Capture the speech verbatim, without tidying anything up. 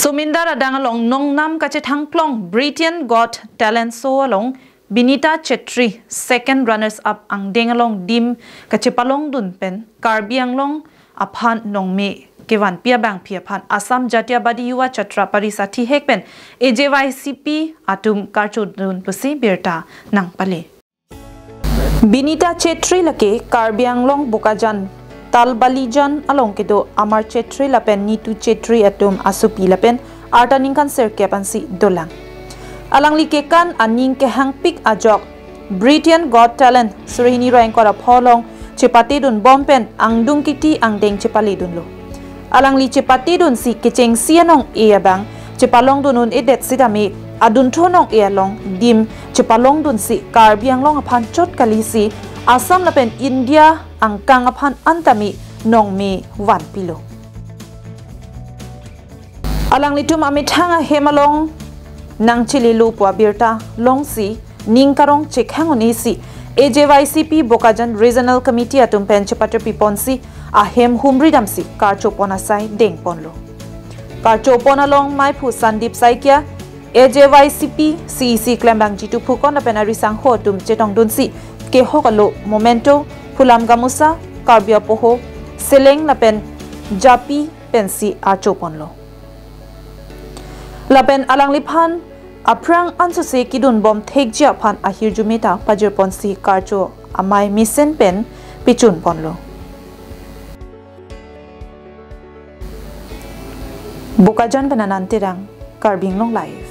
Tumindar adang along nongnam kachethangklong Britain Got Talent Show along Binita Chetri second runners up angdeng along dim kachepalongdun pen Karbi Anglong aphan nongme kevanpi abangpi aphan Assam Jatiya Badi Yuva Chatra Parishad thihek pen A J Y C P atum karchodun pusi birta nangpale. Binita Chetri lake Karbi Anglong Bokajan Talbalijan along kedo Amar Chetri lapen Nitu Chetri atum asopi lapen arta ningkan sirkep ansi dolang. Alangli kekan aning kehangpik ajok Britain Got Talent surhini roingkor apholong chepatedun bom pen angdung kiti angdeng chepaledunlo. Alangli chepatedunsi kechengsi anong-e abang chepalongdun un-edet sitame adunthu anong-e along dim chepalongdunsi Karbi Anglong aphan chot kalisi Assam lapen India angkang aphan antame nongme vanpilo. Alanglitum amethang ahem along nangchililo pu abirta longsi ning karong chekhang un-esi A J Y C P Bokajan Regional Committee atum pen chepatirpi ponsi ahem humri damsi karchopon asai dengponlo. Karchopon along maiphu Sandip Saikia, A J Y C P C E C klembang Jitu Phukon lapen arisangho atum chetongdunsi kehok alo memento, phulam gamusa, Karbi apoho, seleng lapen japi pensi archoponlo. Lapen alangliphan aphrang ansose kedunbom thekji aphan ahirjume ta pajirponsi karcho amei mesen pen pechunponlo. Bokajan pen Anand Terang, Karbi Anglong Live.